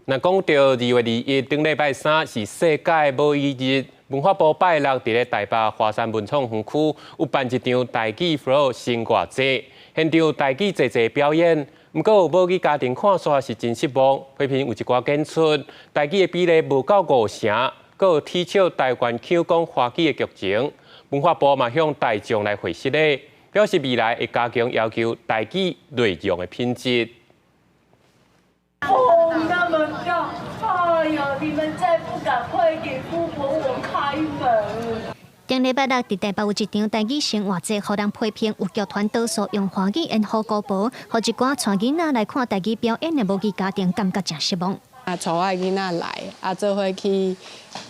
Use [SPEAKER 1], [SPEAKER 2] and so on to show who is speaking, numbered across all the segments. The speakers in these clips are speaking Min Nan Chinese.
[SPEAKER 1] 若講到2月21，頂禮拜三是世界母語日，文化部拜六佇咧台北華山文創園區有辦一場台語 flow 生活節，現場台語齊齊表演。毋過有母語家庭看煞是真失望，批評有一寡演出台語的比例無夠五成，閣有恥笑台灣腔講華語的劇情。文化部嘛向大眾來回失禮，表示未來會加強要求台語內容的品質。
[SPEAKER 2] 風那麼大，哎呀，你們再不趕快給姑婆我開門！
[SPEAKER 3] 頂禮拜六佇台北有一場台語生活節，予人批評有劇團多數用華語演好古婆，予一寡帶囡仔來看台語表演的母語家庭感覺誠失望。
[SPEAKER 4] 啊，帶我的囡仔來，啊，做伙去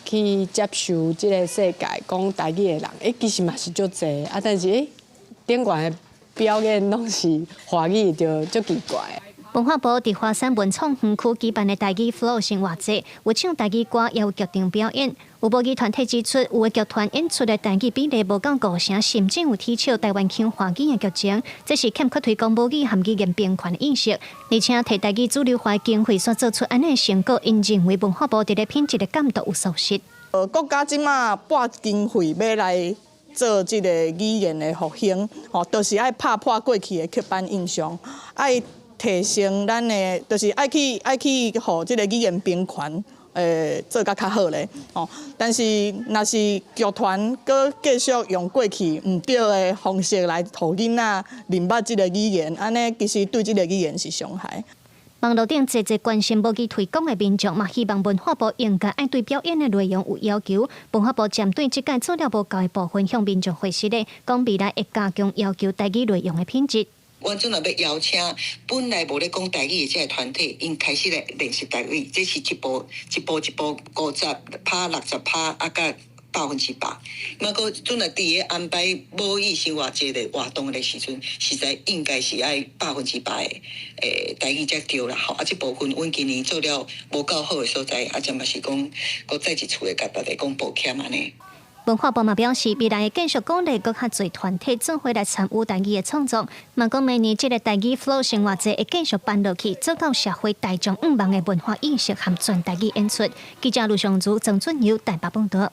[SPEAKER 4] 接受這个世界講台語的人，欸，其實嘛是足濟，啊，但是欸，頂懸的表演攏是華語，就足奇怪。
[SPEAKER 3] 文化部佇華山文創園區舉辦的台語 flow 生活節，有唱台語歌，也有劇場表演。有母語團體指出，有的劇團演出的台語比例無夠五成，甚至有恥笑台灣腔華語的劇情，這是欠缺推廣母語和語言平權的意識。而且，提台語主流化的經費所做出按呢成果，𪜶認為文化部佇咧品質的監督有疏失。
[SPEAKER 5] 國家這馬撥經費欲來做這个語言的復興，吼，就是愛拍破過去的刻板印象，愛提升咱的，就是愛去予這个語言平權，做甲較好咧，吼。但是，若是劇團閣繼續用過去毋對的方式來予囡仔認捌這个語言，按呢其實對這个語言是傷害。
[SPEAKER 3] 網路頂濟濟關心母語推廣的民眾嘛，希望文化部應該愛對表演的內容有要求。文化部針對這屆做了無夠的部分，向民眾回失禮，講未來會加強要求台語內容的品質。
[SPEAKER 6] 阮陣若欲邀請本來無咧講台語的這个團體，𪜶開始來練習台語，這是一步一步一步50趴、60趴，啊，佮100%。嘛，閣陣若佇咧安排母語生活節的活動的時陣，實在應該是愛100%的台語才對啦吼。啊，這部分阮今年做了無夠好的所在，啊，這嘛是講閣再一次的共大家講抱歉按呢。
[SPEAKER 3] 文化部嘛表示，未來會繼續鼓勵閣較濟團體做伙來參與台語的創作。嘛講明年這个台語 flow 生活節會繼續辦落去，做到社會大眾向望的文化意識和全台語演出。記者盧尚如、曾俊友台北報道。